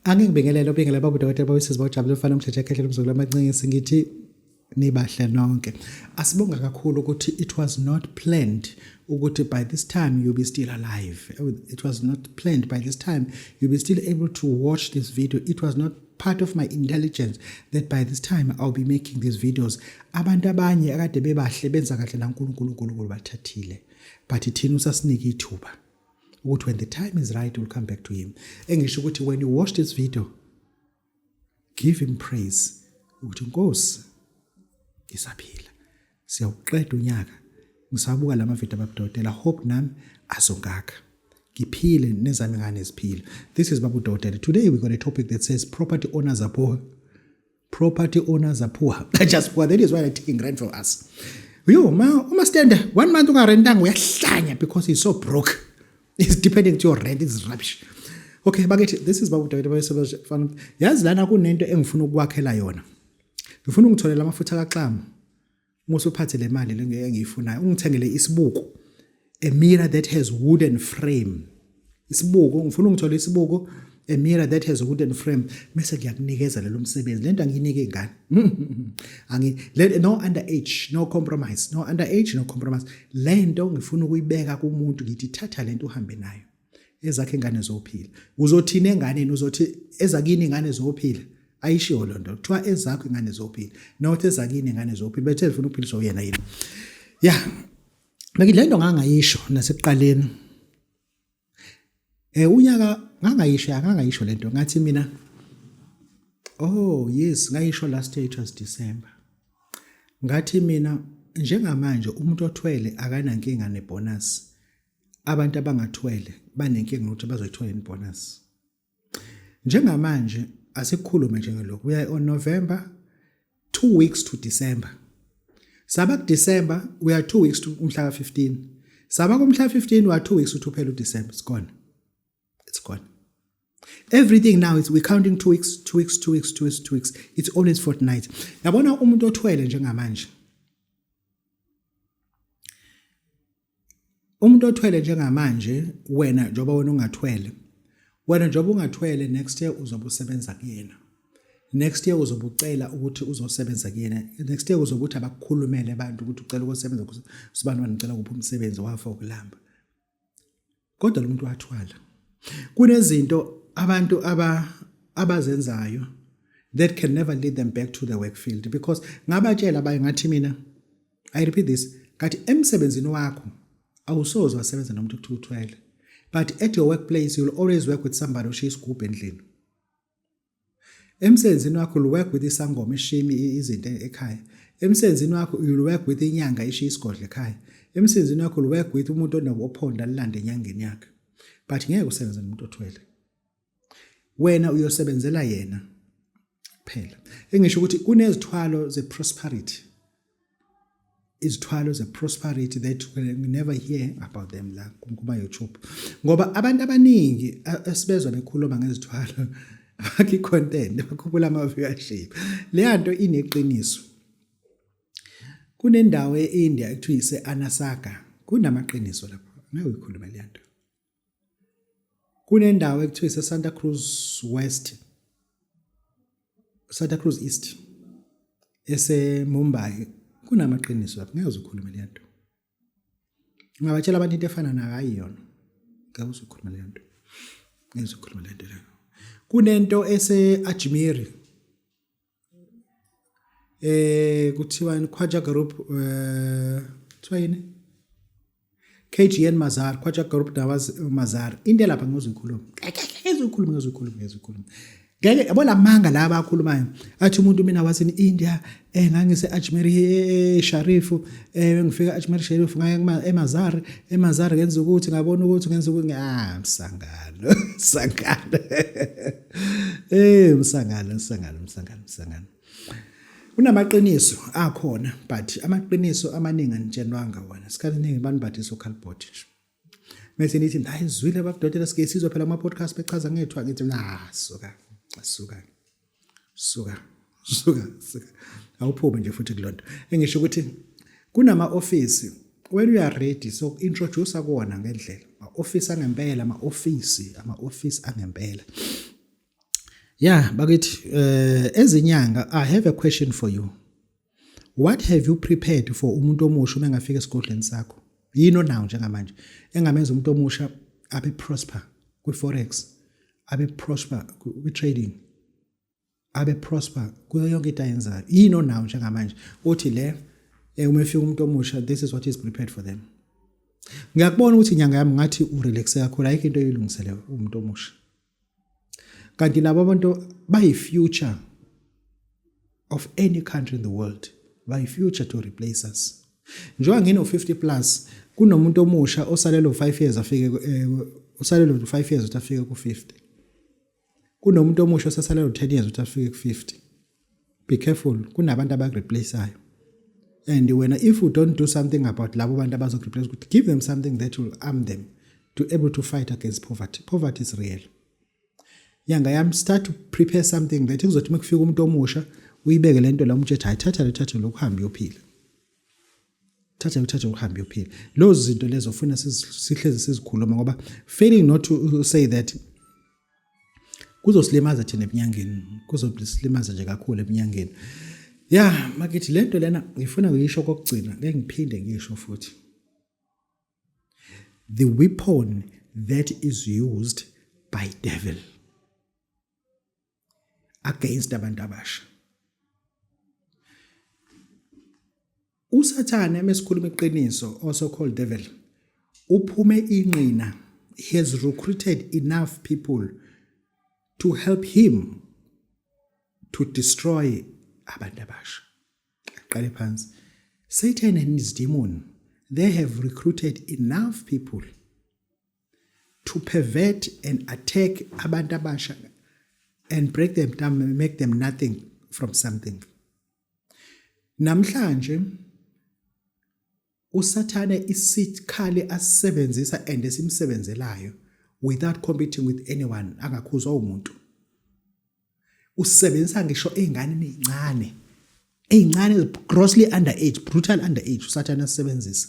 Angingibingelele ubingelele babudokotela bawisizi bawujabule ufana umthetho ekhehle umzukulu amancingisi ngithi nibahle nonke. Asibonga kakhulu ukuthi it was not planned ukuthi by this time you'll be still alive. It was not planned by this time you'll be still able to watch this video. It was not part of my intelligence that by this time I'll be making these videos. Abantu abanye akade bebahle benza kahle la uNkulunkulu uNkulunkulu bathathile. But thina usasinike ithuba. Ukuthi when the time is right we'll come back to him. Engisho ukuthi when you watch this video give him praise ukuthi Nkosi ngisaphila. Siyawuqeda unyaka ngisabuka lama video ababudokotela hope nami azongakha. Ngiphile nezami ngane ziphile. This is Babu Dokotela. Today we got a topic that says property owners are poor. Property owners are poor. Just poor. That is why they're taking rent from us. Yo, ma, uma stand one month ungarentanga uyahlanya because he's so broke. He's depending to your rent. It's rubbish. Okay, bakithi this is Babu Dokotela. Yazi lana kunento engifuna ukwakhela yona. Ngifuna ungitholele amafutha kaxamu. Uma usuphathe le mali le engiyifunayo, ungithengele isibuko. A mirror that has wooden frame. Isibuko, ngifuna ungithole isibuko, a mirror that has wooden frame bese ngiyakunikeza lelo msebenzi. Lento angiyinike ingane. Angi le, no underage, no compromise, no underage, no compromise. Lento ngifuna ukuyibeka kumuntu ngithi thatha lento uhambe nayo. Ezakhe ingane zophila. Uzothini enganeni uzothi ezakini ingane zophila. Ayishiwo lo nto. Kuthiwa ezakho ingane zophila. Not ezakini ingane zophila. Bethe zifuna ukuphiliswa uyena yini. Yeah. Beki lento ngangayisho nasekuqaleni. Unyaka ngangayisho ngangayisho lento ngathi mina Oh yes ngayisho last year it was December. Ngathi mina njengamanje umuntu othwele akanankinga nebonus. Abantu abangathwele banenkinga ukuthi bazoyithola ibonus. Njengamanje asikhulume njengalokhu we are on November 2 weeks to December. Saba ku December we are 2 weeks to umhla ka 15. Saba kumhla 15 we are 2 weeks to uphela uDecember. It's gone. It's gone. Everything now is we counting 2 weeks, 2 weeks, 2 weeks, 2 weeks, 2 weeks. It's always fortnight. Yabona umuntu othwele njengamanje. Umuntu othwele njengamanje wena njengoba wena ungathwele. Wena njengoba ungathwele next year uzobe usebenza kuyena. Next year uzobe ucela ukuthi uzosebenza kuyena. Next year uzobe uthi abakukhulumele abantu ukuthi ucela ukusebenza kusibani wani ngicela kuphi umsebenzi wafa ukulamba. Kodwa lo muntu wathwala. Kunezinto abantu abazenzayo that can never lead them back to the work field because ngabatshela abaye ngathi mina I repeat this ngathi emsebenzini wakho awusoze wasebenza nomuntu okuthiwa uthwele but at your workplace you'll always work with somebody oshiya isigubhu endlini. Emsebenzini wakho you'll work with isangoma eshimi izinto ekhaya. Emsebenzini wakho you'll work with inyanga ishiya isigodlo ekhaya. Emsebenzini wakho you'll work with umuntu onophonda alilande enyangeni yakhe. But ngeke usebenze nomuntu othwele. Wena uyosebenzela yena kuphela. Engisho ukuthi kunezithwalo ze-prosperity. Izithwalo ze-prosperity that we never hear about them la kuma YouTube. Ngoba abantu abaningi esibezwa bekhuluma ngezithwalo bakhi content bakhuphula ama viewership. Leya nto ineqiniso. Kunendawo eIndia ekuthiwa ise Anasaga. Kunamaqiniso lapho. Ngeke uyikhulume leya nto. Kunendawo ekuthiwa ise Santa Cruz West. Santa Cruz East ese Mumbai kunamaqiniso lapho ngeke uzukhulume le nto. Ungabatshela abantu into efana nayo ayiyona. Ngeke uzukhulume le nto. Ngeke uzukhulume le nto leyo. Kunento ese Ajmer kuthiwa Khwaja Group kuthiwa yini? KGN Mazar, Khwaja Group Nawaz Mazar. Into lapha ngizoyikhuluma. Ngizoyikhuluma ngizoyikhuluma ngizoyikhuluma. Ngeke yabo lamanga la abakhulumayo. Athi umuntu mina was in India, ngangise Ajmer Sharif, ngifika Ajmer Sharif ngaya eMazar, eMazar ngenza ukuthi ngabona ukuthi ngenza ukuthi msangano, msangano. Msangano, msangano, msangano, msangano. Kunamaqiniso akhona but amaqiniso amaningi anitshenwanga wona. Isikhathi esiningi abantu bathi so cardboard nje. Mase nithi hayi zwile abadokotela sike sizwe phela kuma podcast bechaza ngethwa ngithi na suka suka suka suka suka awuphume nje futhi kulonto. Engisho ukuthi kunama office when you are ready so introduce kuwona ngendlela. Ama office angempela, ama office, ama office angempela. Yeah, bakithi ezinyanga, I have a question for you. What have you prepared for umuntu omusha uma engafika esigodlweni sakho? Yini onawo njengamanje engamenza umuntu omusha abe prosper kwi-forex, abe prosper kwi-trading, abe prosper kuyo yonke into ayenzayo? Yini onawo njengamanje uthi le uma efika umuntu omusha, this is what is prepared for them? Ngiyakubona ukuthi inyanga yami ngathi urelaxe kakhulu, ayikho into oyilungisele umuntu omusha. Kanti labo abantu bayi-future of any country in the world, bayi-future to replace us. Njengoba ngino-50 plus, kunomuntu omusha osalelwe 5 years afike, usalelwe 5 years ukuthi afike ku-50. Kunomuntu omusha osasalelwe 10 years ukuthi afike ku-50. Be careful, kunabantu abakureplaceayo, and wena, if you don't do something about labo bantu abazokureplace, ukuthi give them something that will arm them to able to fight against poverty. Poverty is real. Nyanga yami, start to prepare something that kuzothi uma kufika umuntu omusha, uyibeke lento la, umtshe, hayi, thatha le, thatha lokhu, uhambe uyophila, thatha, uthathe, uhambe uyophila. Lezo zinto lezo ufuna sihlezi sizikhuluma, ngoba failing not to say that kuzosilimaza thina ebunyangeni, kuzosilimaza nje kakhulu ebunyangeni. Ya, makithi, lento lena ngifuna ngiyisho kokugcina, ngeke ngiphinde ngisho futhi. The weapon that is used by devil against abantu abasha, uSathane, mesikhuluma iqiniso, also called devil, uphume inqina. He has recruited enough people to help him to destroy abantu abasha. Aqale phansi. Satan and his demon, they have recruited enough people to pervert and attack abantu abasha and break them down and make them nothing from something. Namhlanje uSathane, isikhali asisebenzisa and esimsebenzelayo without competing with anyone, angakhuzwa umuntu, usebenzisa ngisho ey'nganeni ey'ncane, ey'ncane, grossly underage, brutal underage. USathane asebenzisa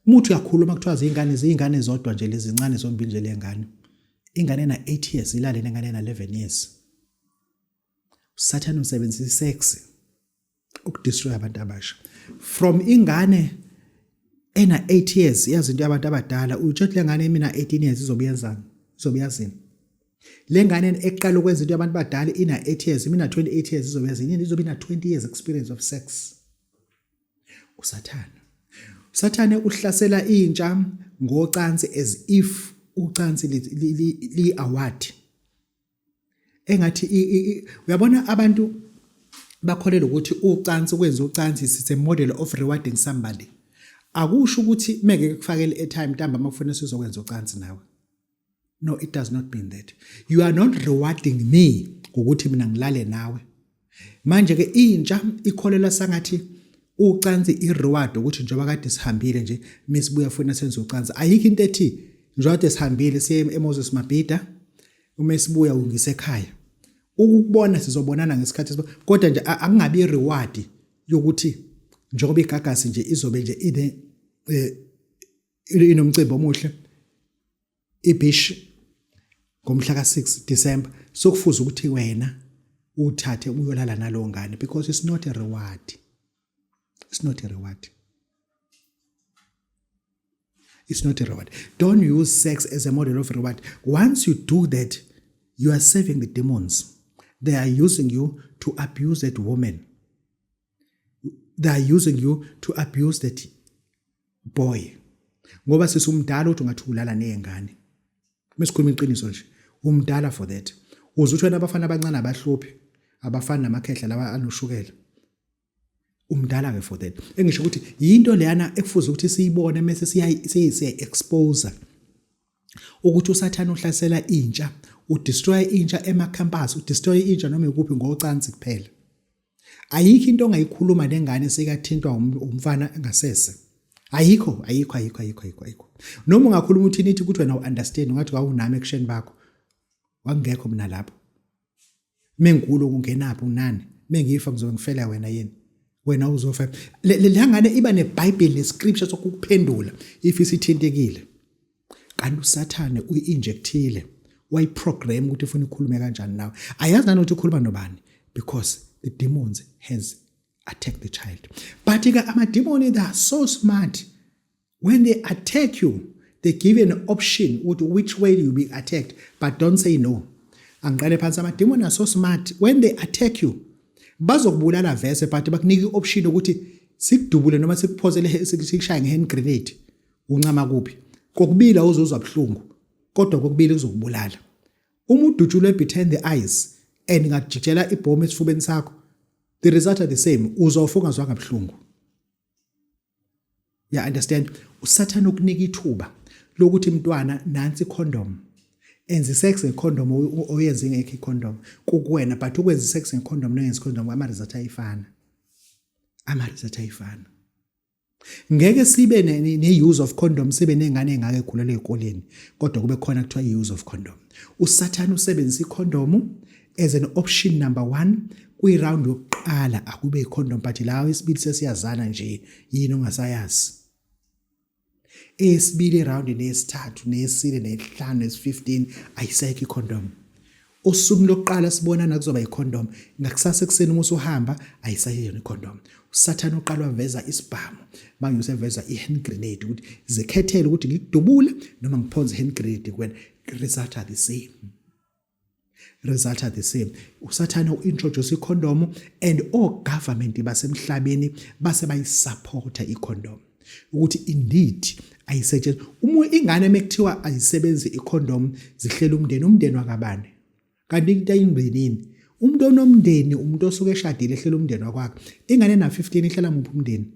umuthi, uyakhuluma, kuthiwa ziyingane, ziyingane zodwa nje lezi zincane zombili nje. Lengane, ingane ena 8 years ilale nengane ena 11 years. USathane usebenzisa isex ukudestroy abantu abasha. From ingane ena 8 years yazi into yabantu abadala, utshela le ngane mina 18 years izobe yenzani, izobe yazini? Le ngane eqala ukwenza into yabantu abadala ina 8 years, mina 28 years izobe yazini? Izobe ina 20 years experience of sex. USathane uhlasela intsha ngocansi as if ucansi li award. Engathi uyabona, abantu bakholelwa ukuthi ucansi, ukwenza ucansi, it's a model of rewarding somebody. Akusho ukuthi meke kufakele airtime ntambama kufuna sizokwenza ucansi nawe. No, it does not mean that. You are not rewarding me ngokuthi mina ngilale nawe. Manje ke intsha ikholelwa sangathi ucansi i-reward, ukuthi njengoba kade sihambile nje, mesibuya funa senze ucansi. Ayikho into ethi njengoba kade sihambile siye eMoses Mabhida, uma sibuya ungisekhaya ukukubona, sizobonana ngesikhathi, kodwa nje akungabi reward yokuthi njengoba iGagasi nje izobe nje ine inomcimbi omuhle ibish ngomhla ka6 December, sokufuza ukuthi wena uthathe uyolala nalowo ngane, because it's not a reward, it's not a reward, it's not a reward. Don't use sex as a model of reward. Once you do that, you are serving the demons. They are using you to abuse that woman, they are using you to abuse that boy, ngoba sisumdala uthi ungathi ulala nezingane. Mesikhuluma iqiniso nje, umdala for that. Uze uthi wena abafana abancane abahluphi, abafana namakhehla lawa anoshukela. Umdala ke for that. Engisho ukuthi yinto leyana ekufuze ukuthi siyibone mase siya expose ukuthi uSathane uhlasela intsha, udestroy intsha ema campus, udestroy intsha noma ikuphi ngocansi kuphela. Ayikho into ongayikhuluma nengane sekathintwa umfana ngasese. Ayikho, ayikho, ayikho, ayikho, ayikho, ayikho. Noma ungakhuluma uthini, ithi ukuthi wena u-understand, ungathi wawunami ekushen bakho, wangekho mina lapho, mengulo kungenaphi unani, mengifa ngizobe ngifela wena yini, wena uzofa. Le ngane iba neBhayibheli nescripture sokukuphendula if isithintekile, kanti uSathane uyi-injectile. Wayiprogram ukuthi ufuna ikhulume kanjani nawe. Ayazi nanokuthi ikhuluma nobani because the demons has attacked the child. But ke ama-demon, they are so smart. When they attack you, they give you an option ukuthi which way you be attacked, but don't say no. Angiqale phansi. Ama-demon are so smart. When they attack you, bazokubulala vese, but bakunika i-option ukuthi sikudubule noma sikuphosele, sikushaye nge-hand grenade. Uncama kuphi? Kokubili awuzozwa buhlungu, kodwa kokubili kuzokubulala. Uma udutshulwe between the eyes and ngajikijela ibhomu esifubeni sakho, the result are the same, uzofa ungazwanga buhlungu. Ya understand? Usathana ukunika ithuba lokuthi, mntwana, nansi condom, enza sex ngecondom, oyenze ingekho icondom, kukuwena. But ukwenza sex ngecondom noyenza icondom, ama result ayifana, ama result ayifana. Ngeke sibe ne-use of condom, sibe nengane engake ekhulelwe ezikoleni, kodwa kube khona kuthiwa i-use of condom. Usathana usebenzisa icondom as an option number 1 kwi-round yokuqala, akube icondom, but la isibili sesiyazana nje, yini ongasayazi. Eyesibili round, neyesithathu, neyesine, neyesihlanu, nesi-15, ayisekho icondom. Osuku lokuqala sibonana kuzoba icondom, ngakusasa ekuseni uma usuhamba ayisayeyona icondom. Usathane uqala waveza isibhamu, manje useveza i-hand grenade ukuthi zikhethele ukuthi ngikudubule noma ngiphonse i-hand grenade kuwena. Result are the same, result are the same. Usathane uintroduce icondom and all government basemhlabeni base bayisupporta icondom ukuthi indeed ayisetshenziswa. Uma ingane mekuthiwa ayisebenzi icondom, zihlela umndeni, umndeni wakabani? Kanti into ayimndenini, umuntu onomndeni, umuntu osuke eshadile, ehlela umndeni wakwakhe. Ingane na 15 ihlela muphi umndeni?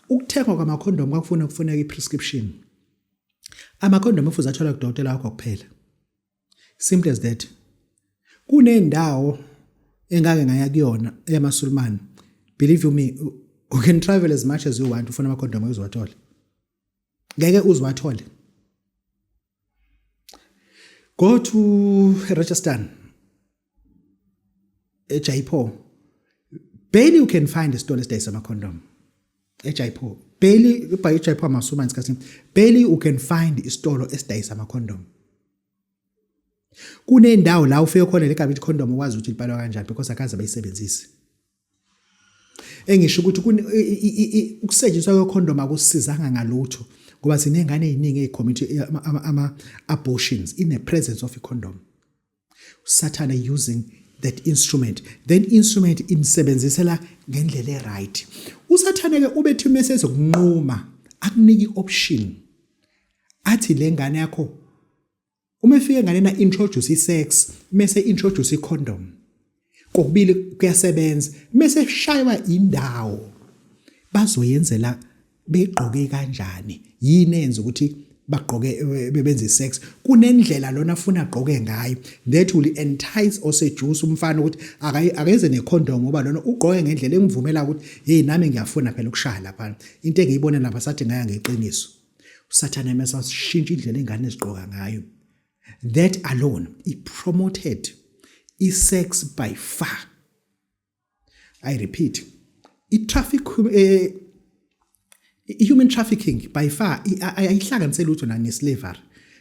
Ukuthengwa kwamakhondomu kwakufuna kufuneka i-prescription. Amakhondomu ufuze atholwa kudokotela wakho kuphela, simple as that. Kunendawo engake ngaya kuyona eyamaSulumane. Believe you me, you can travel as much as you want ufuna amakhondomu, uziwathole, ngeke uziwathole. Go to Rajasthan, eJaipur, barely you can find isitolo esidayisa amakhondomu eJaipur. Barely by eJaipur amasumane isikhathi, barely you can find isitolo esidayisa amakhondomu. Kunendawo la ufike khona legama ithi condom ukwazi ukuthi libhalwa kanjani because akaze bayisebenzise. Engisho ukuthi ukusetshenziswa kwekhondom akusizanga ngalutho ngoba sinengane eziningi ezicommit ama abortions in the presence of a condom. Sathana using that instrument, then instrument imsebenzisela ngendlela eright. Usathane ke ubethi message zokunquma, akunika ioption, athi le ngane yakho uma efika enganeni introduce isex, mase introduce icondom, kokubili kuyasebenza. Mase shaywa indawo, bazoyenzela begqoke kanjani? Yini enza ukuthi bagqoke bebenze isex? Kunendlela lona afuna agqoke ngayo that will entice or seduce umfana ukuthi akeze necondom, ngoba lona ugqoke ngendlela engivumela ukuthi hey, nami ngiyafuna phela ukushaya lapha. Into engiyibona lapha sathi ngaya ngeqiniso, usathane mase ashintsha indlela ingane ezigqoka ngayo. That alone, it promoted i-sex by far. I repeat, i-traffic, i-human trafficking by far ayihlanganise lutho ne-slavery,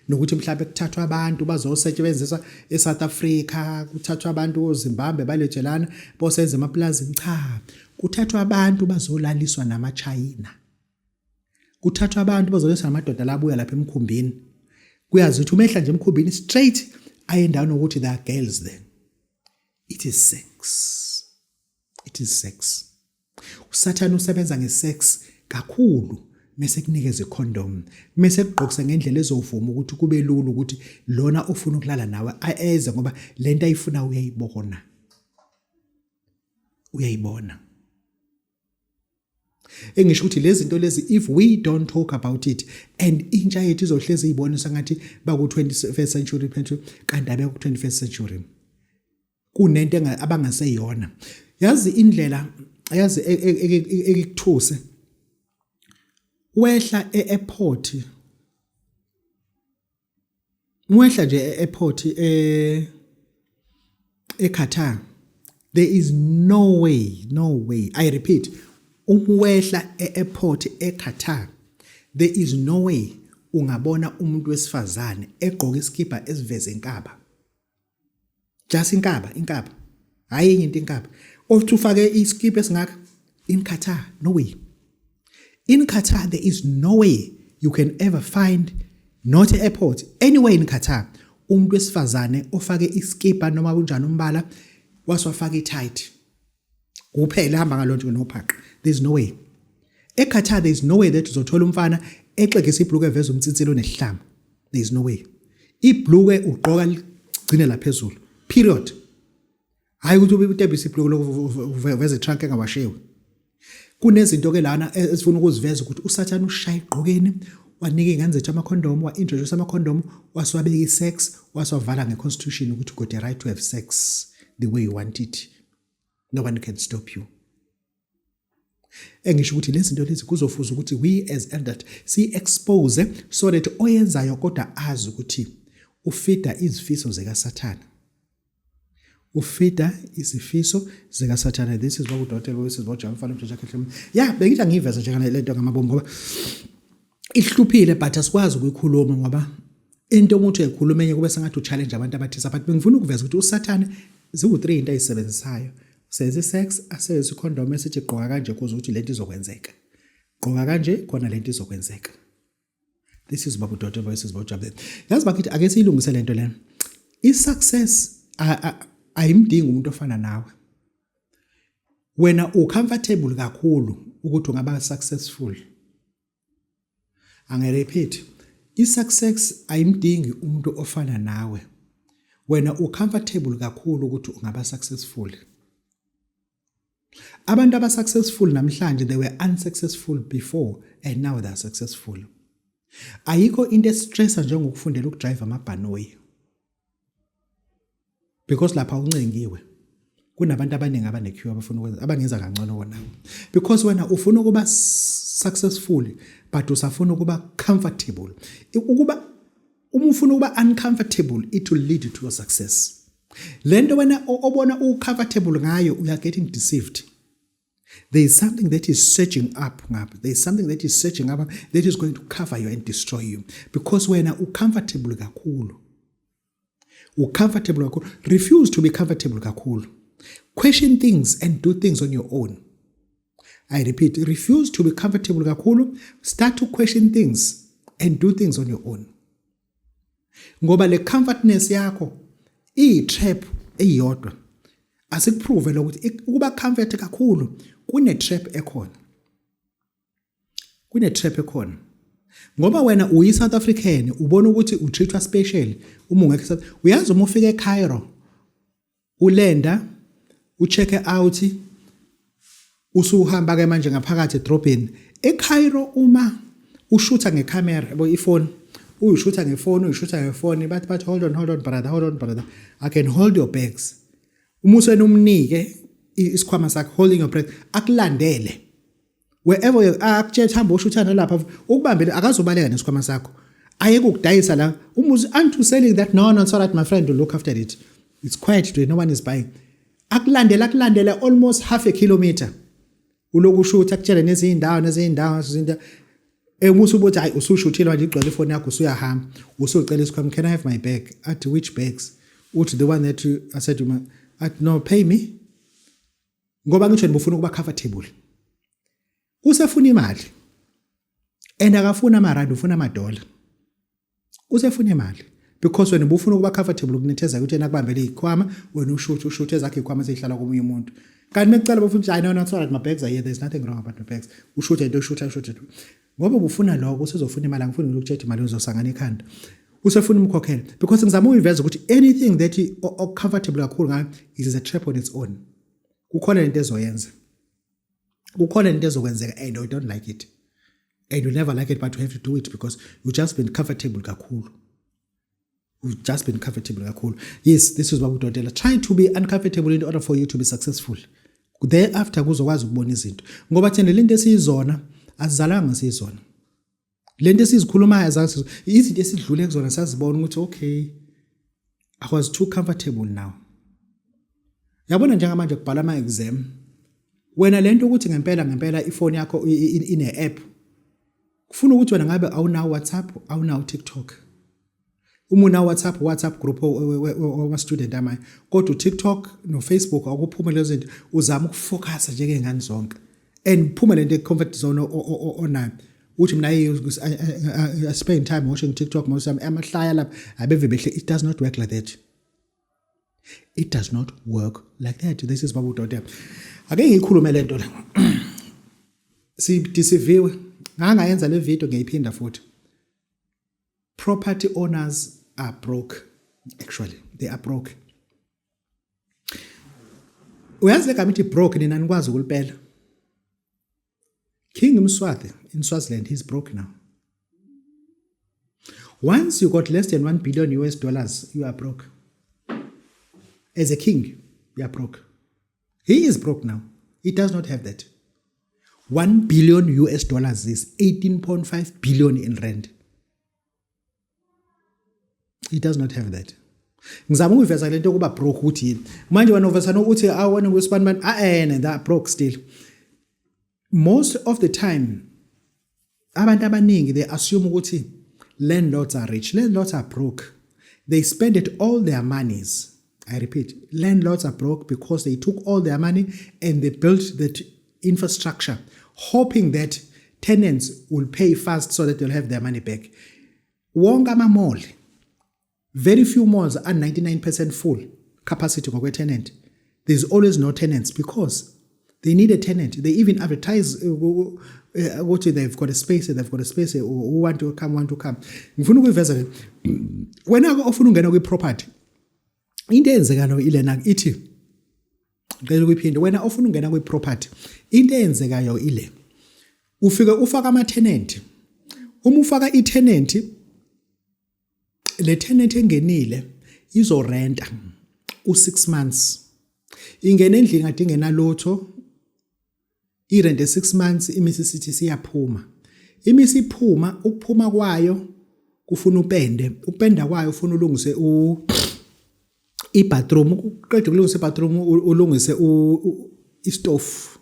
nokuthi mhlawumbe kuthathwa abantu bazosetshenziswa eSouth Africa, kuthathwa abantu oZimbabwe balejelana bosenza emaplazini. Cha, kuthathwa abantu bazolaliswa namaChina, kuthathwa abantu bazolaliswa namadoda labuya lapha emkhumbini. Kuyazi ukuthi umehla nje emkhumbini straight aye endaweni ukuthi there are girls there. It is sex, it is sex. Usathane usebenza ngesex kakhulu, mase kunikeza icondom, mase kugqokisa ngendlela ezovuma ukuthi kube lula ukuthi lona ofuna ukulala nawe eze, ngoba lento ayifuna uyayibona, uyayibona. Engisho ukuthi lezi zinto lezi, if we don't talk about it, and intsha yethu izohlezi izibona sengathi baku 21st century, kanti abekho ku 21st century. Kunento abangaseyona. Yazi indlela, yazi ekikuthuse, wehla e-airport, wehla nje e-airport eQatar, there is no way, no way, I repeat, uma wehla e-airport eQatar, there is no way. ungabona umuntu wesifazane egqoka isikibha esiveze inkaba. Just inkaba, inkaba. Hayi enye into, inkaba. Othi ufake isikibha esingaka in Qatar, no way. In Qatar there is no way you can ever find, not airport, anywhere in Qatar, umuntu wesifazane ofake isikibha noma kunjani umbala waswafaka i-tight kuphela, hamba ngalonto nophaqa. There's no way. EQatar there is no way that uzothola umfana exegisa ibhluke eveza umtsinsilo nesihlama. There is no way. Ibhluke ugqoka ligcine la phezulu, period. Hayi ukuthi ube utebisa ibhluke lokuveza itrunk engawashiwe. Kunezinto ke lana ezifuna ukuziveza ukuthi uSathane ushaya igqokeni, wanika ingane zethu amakhondomu, wa-introduce amakhondomu, waswabeka i-sex, waswavala nge-constitution ukuthi you got a right to have sex the way you want it, no one can stop you. Engisho ukuthi lezi zinto lezi kuzofuza ukuthi we as elders si-expose so that oyenzayo kodwa azi ukuthi ufida izifiso zikaSathane, ufida izifiso zikaSathane. This is what this is what Mfana umthetho yakhe. Ya, bengithi angiyiveze nje ngale lento ngamabomu ngoba ihluphile, but asikwazi ukuyikhuluma ngoba into umuntu ekhuluma enye kube sengathi uchallenge abantu abathisa, but bengifuna ukuveza ukuthi uSathane ziwu-3 into ayisebenzisayo. Senze sex, asebenzise icondom esithi gqoka kanje kuze ukuthi lento izokwenzeka, gqoka kanje khona lento izokwenzeka. This is Babu Daughter Voices bawujabulele. Yazi bakithi, ake siyilungise lento lena. I-success ayimdingi umuntu ofana nawe. Wena ucomfortable kakhulu ukuthi ungaba successful. Angirepeat, i-success ayimdingi umuntu ofana nawe. Wena ucomfortable kakhulu ukuthi ungaba successful. Abantu aba-successful namhlanje, they were unsuccessful before and now they are successful. Ayikho into estressa njengokufundela ukudrive amabhanoyi because lapha uncengiwe, kunabantu abaningi abane-queue abafuna ukwenza, abangenza kangcono wona, because wena ufuna ukuba successful but usafuna ukuba comfortable. Ukuba uma ufuna ukuba uncomfortable, it will lead to your success. Lento wena obona ucomfortable ngayo, you are getting deceived. There is something that is searching up ngapha. There is something that is searching up that is going to cover you and destroy you because wena ucomfortable kakhulu, ucomfortable kakhulu. Refuse to be comfortable kakhulu. Question things and do things on your own. I repeat, refuse to be comfortable kakhulu. Start to question things and do things on your own ngoba le comfortness yakho iyi-trap eyodwa. Asikuprove lokuthi ukuba comfort kakhulu kune trap ekhona, kune trap ekhona, ngoba wena uyi South African, ubona ukuthi utreatwa special uma ungekho. Uyazi, uma ufika eCairo, ulenda, ucheck out, usuhamba ke manje ngaphakathi edrobheni eCairo, uma ushutha ngecamera yabo, ifone, uyishutha ngefoni, uyishutha ngefoni, bathi, "Hold on, hold on, brother, hold on, brother, I can hold your bags." Uma usena umnike isikhwama sakhe, holding your breath, akulandele wherever you akutshela, hamba ushutha nalapha, ukubambele, akazobaleka nesikhwama sakho, ayeke ukudayisa la. Umuzi, "Aren't you selling that?" "No, no, so that my friend will look after it. It's quiet today, no one is buying." Akulandela, akulandela almost half a kilometer, uloku ushutha, akutshele nezindawo, nezindawo, nezindawo. Emusa ubuthi hayi, usushuthile manje, igcwele ifoni yakho, usuyahamba, usucela isikhwama. "Can I have my bag?" Athi, "Which bags?" Uthi, "The one that you, I said you." Athi, "No, pay me," ngoba ngisho nibufuna ukuba comfortable. Usefuna imali and akafuna amarandi, ufuna amadola. Usefuna imali because wena ubufuna ukuba comfortable, ukunetheza ukuthi yena akubambele izikhwama, wena ushuthe, ushuthe ezakhe izikhwama sezihlala komunye umuntu. Kanti mekucela bafuna ukuthi, "No, no, sorry, my bags are here, there's nothing wrong about my bags." Ushuthe into, ushuthe, ushuthe ngoba ubufuna lokho. Usezofuna imali. Angifuni ukutshela imali, uzosangana ekhanda. Usefuna umkhokhele because ngizama ukuyiveza ukuthi anything that comfortable kakhulu ngayo is a trap on its own. Kukhona lento ezoyenza, kukhona into ezokwenzeka and you don't like it and you never like it, but you have to do it because you just been comfortable kakhulu. You've just been comfortable kakhulu. Yes, this is what udokotela. Try to be uncomfortable in order for you to be successful. Thereafter kuzokwazi ukubona izinto, ngoba thina lento esiyizona asizalanga siyizona. Lento esizikhulumayo azange, izinto esidlule kuzona, sazibona ukuthi okay, I was too comfortable now. Yabona, njengamanje kubhala ama exam, wena lento ukuthi ngempela ngempela ifoni yakho ine app. Kufuna ukuthi wena ngabe awunawo WhatsApp, awunawo TikTok. Uma unawo WhatsApp, WhatsApp group wama student amanye. Kodwa uTikTok noFacebook akuphume lezo zinto, uzama ukufocus njengengane zonke. And phume lento comfort zone onayo. Uthi mina I spend time watching TikTok most of amahlaya lapha abeve behle. It does not work like that. It does not work like that. This is Babu Doda. Ake ngikhulume lento la. Sidisiviwe. Ngangayenza le video, ngiyiphinda futhi. Property owners are broke. Actually, they are broke. Uyazi legama ithi broke, nina nikwazi ukulipela. King Mswati in Swaziland, he's broke now. Once you got less than 1 billion US dollars, you are broke. As a king, you are broke. He is broke now. He does not have that. 1 billion US dollars is 18.5 billion in rand. He does not have that. Ngizama ukuveza lento yokuba broke ukuthi yini. Manje wena uveza ukuthi awona kwesibani bani, ah eh, that broke still. Most of the time abantu abaningi, they assume ukuthi landlords are rich. Landlords are broke. They spend it all their monies. I repeat, landlords are broke because they took all their money and they built that infrastructure hoping that tenants will pay fast so that they'll have their money back. Wonke ama-mall, very few malls are 99% full capacity ngokwe-tenant. There's always no tenants because they need a tenant. They even advertise ukuthi they've got a space, they've got a space, who want to come, want to come. Ngifuna ukuyiveza le. Wena ke ofuna ungena kwi-property, into eyenzekayo ilena ithi, ngicela ukuyiphinde, wena ofuna ungena kwi-property, into eyenzekayo ile: ufike ufaka ama-tenant. Uma ufaka i-tenant, le tenant engenile izorenta u6 months. Ingena endlini kade ingenalutho, irent 6 months, imise sithi siyaphuma. Imise iphuma, ukuphuma kwayo kufuna upende, ukupenda kwayo ufuna ulungise u ibathroom, uqeda ukulungisa ibathroom, ulungise istofu.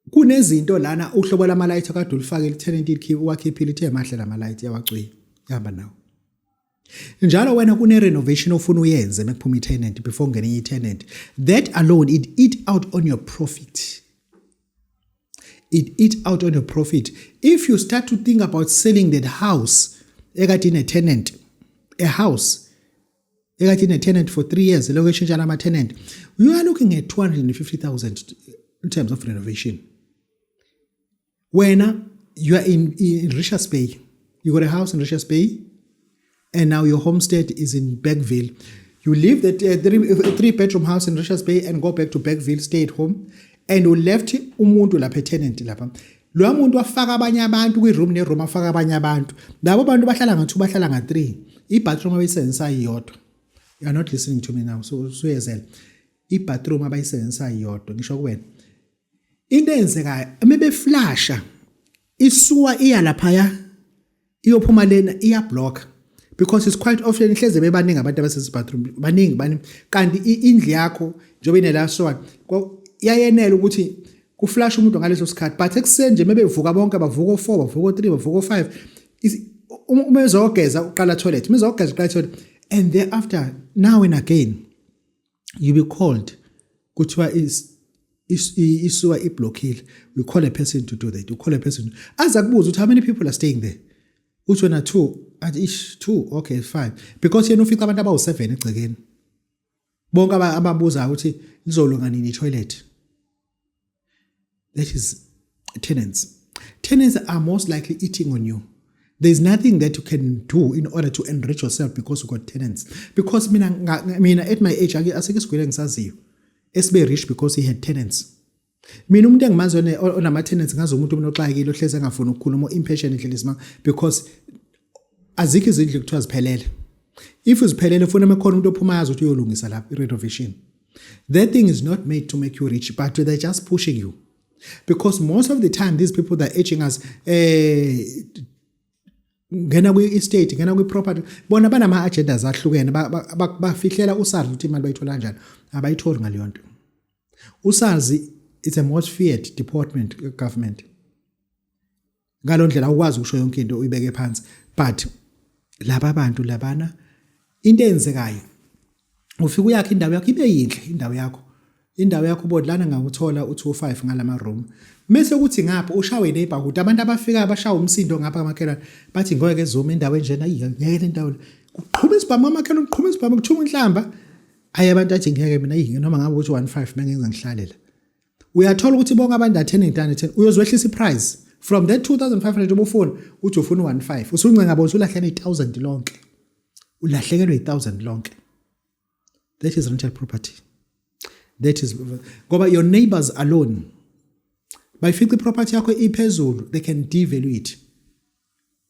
Kunezinto lana, uhlobo lamalayithi akade ulifakile, i-tenant wakhiphile, ithe mahle lamalayithi, yawacwiya, yahamba nawo. Njalo wena kune renovation ofuna uyenze mekuphuma i-tenant before ungene enye i-tenant. That alone, it eat out on your profit. It eat out on your profit. If you start to think about selling that house ekade ine-tenant, a house ekade ine-tenant for 3 years, lokhu eshintshana ama-tenant, you are looking at 250,000 in terms of renovation. Wena you are in Richards Bay, you got a house in Richards Bay and now your homestead is in Bergville. You leave that three bedroom house in Richards Bay and go back to Bergville, stay at home, and you left umuntu lapha, tenant lapha. Lo muntu wafaka abanye abantu kwi-room ne-room, afaka abanye abantu. Labo bantu bahlala nga-2, bahlala nga-3. I-bathroom abayisebenzisa iyodwa. You are not listening to me now, so suyezela. I-bathroom abayisebenzisa iyodwa, ngisho kuwena. Into eyenzekayo, mebeflasha i-sewer iya laphaya, iyophuma lena, iyablock because it's quite often ihleze bebaningi abantu abasebenzisa bathroom, baningi baningi, kanti indlu yakho njengoba inela sewer iyayenela ukuthi kuflash umuntu ngaleso sikhathi. But ekuseni nje mebevuka bonke, bavuka o4, bavuka o3, bavuka o5, uma ezogeza uqala toilet, uma ezogeza uqala toilet, and thereafter, now and again, you be called, kuthiwa is i-sewer iblockile. We call a person to do that. You call a person, aza kubuza ukuthi how many people are staying there, uthi wena 2, athi ish, 2, okay, fine, because yena ufica abantu abawu7 egcekeni bonke ababuzayo ukuthi lizolunga nini i-toilet. That is tenants. Tenants are most likely eating on you. There's nothing that you can do in order to enrich yourself because you got tenants, because mina at my age asike isigwele engisaziyo esibe rich because he had tenants. Mina umuntu engimazi onama tenants, ngazi umuntu mina oxakile, ohleze engafuni ukukhuluma, impatient indlela isimanga, because azikho izindlu kuthiwa ziphelele. If uziphelele, ufuna mekhona umuntu ophuma yazi ukuthi uyolungisa lapha i-renovation. That thing is not made to make you rich, but they're just pushing you because most of the time these people that are urging us, ngena kwi-estate, ngena kwi-property, bona banama-agendas ahlukene. Bafihlela uSARS ukuthi imali bayithola kanjani. Abayitholi ngaleyo nto. USARS, it's a most feared department government. Ngalondlela awukwazi ukusho yonke into uyibeke phansi, but laba bantu labana, into eyenzekayo, ufika uyakhe indawo yakho ibe yinhle, indawo yakho ubona lana ngakuthola u25 ngalama room, mase kuthi ngapha ushawe neighborhood, abantu abafika abashawa umsindo ngapha kamakhelwane, bathi ngeke zoom indawo enjena, ngeke le ndawo, kuqhuma isibhamu kamakhelwane, kuqhuma isibhamu, kuthuma inhlamba. Ayi, abantu athi ngeke mina, ayi, noma ngabe ukuthi 15 bengenza ngihlale la. Uyathola ukuthi bonke abantu a-tenant and 10 uyozwehlisa iprice from that 2500 ubufuna, uthi ufuna u15, usuncenga bona, usulahlelwe i1000 lonke, ulahlekelwe i1000 lonke. That is rental property. That is ngoba your neighbors alone bayifica iproperty yakho iphezulu, they can devalue it,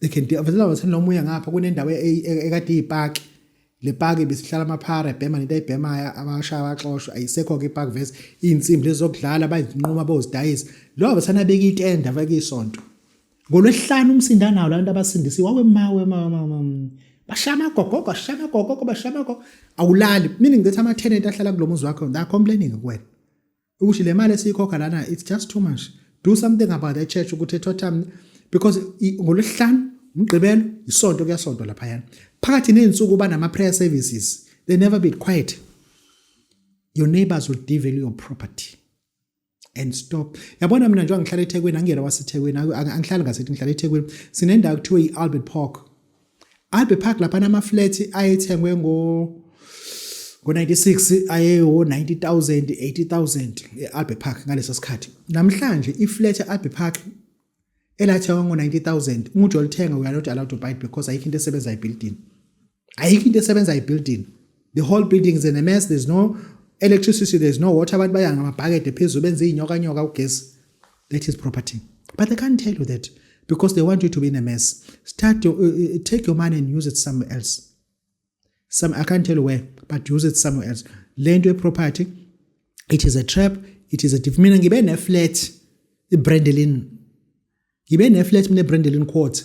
they can devalue. Noma uya ngapha kunendawo ekade iyipaki, le paki besihlala amaphara ebhema nento ayibhemayo, abashaya abaxoshwa, ayisekho ke ipark vese insimbi lezokudlala bayizinquma bozidayisa. Lo besana beka itenda beka isonto ngolwesihlanu, umsinda nawo labantu abasindisiwe wawe mawe mawe, bashaya amagogogo, bashaya amagogogo, bashaya amagogo, awulali, meaning that ama tenant ahlala kulo muzi wakho, they are complaining kuwena ukuthi le mali esiyikhokha lana, it's just too much, do something about that church ukuthi eTottenham, because ngolwesihlanu, umgqibelo, isonto, kuyasonto laphayana phakathi nezinsuku banama prayer services, they never be quiet. Your neighbors will devalue your property and stop. Yabona mina njengoba ngihlala eThekwini, angiyena waseThekwini, angihlali ngasethi, ngihlala eThekwini, sinendawo kuthiwa i-Albert Park. Albert Park lapha nama flat ayethengwe ngo 96 ayewo 90,000, 80,000 e-Albert Park ngaleso sikhathi. Namhlanje iflat e-Albert Park elathengwa ngo 90,000, umuntu olithenga, we are not allowed to buy it because ayikho into esebenza ebuilding, ayikho into esebenza ebuilding. The whole building is in a mess, there's no electricity, there's no water, abantu baya ngamabhakede phezulu, benze inyoka nyoka ugesi. That is property, but they can't tell you that because they want you to be in a mess. Start your, take your money and use it somewhere else. Some, I can't tell you where, but use it somewhere else. Lento property, it is a trap, it is a diff. Mina ngibe ne-flat iBrandelin, ngibe ne-flat mina eBrandelin Court,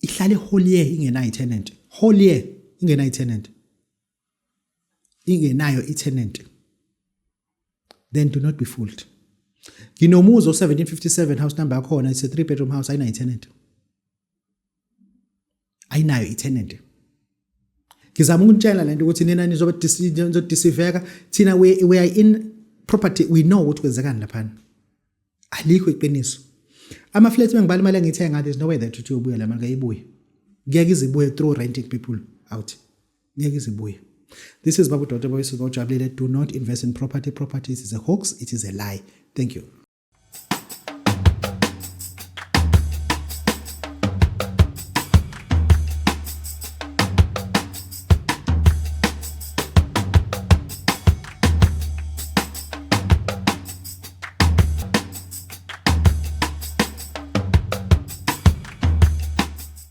ihlale whole year ingenayo i-tenant, whole year ingenayo i-tenant, ingenayo i-tenant. Then do not be fooled. Nginomuzi o-1757 house number yakhona, it's a 3 bedroom house, ayinayo i-tenant, ayinayo i-tenant. Ngizama ukunitshela lento ukuthi nina nizobe nizodisiveka, thina we are in property, we know ukuthi kwenzekani laphana. Alikho iqiniso. Ama-flats bengibala imali engiyithenga, there's no way that uthi uyobuya la mali, kayibuye, ngeke izibuye through renting people out, ngeke izibuye. This is Babu Dr. Boyce Ojabulile. Do not invest in property. Properties is a hoax, it is a lie. Thank you.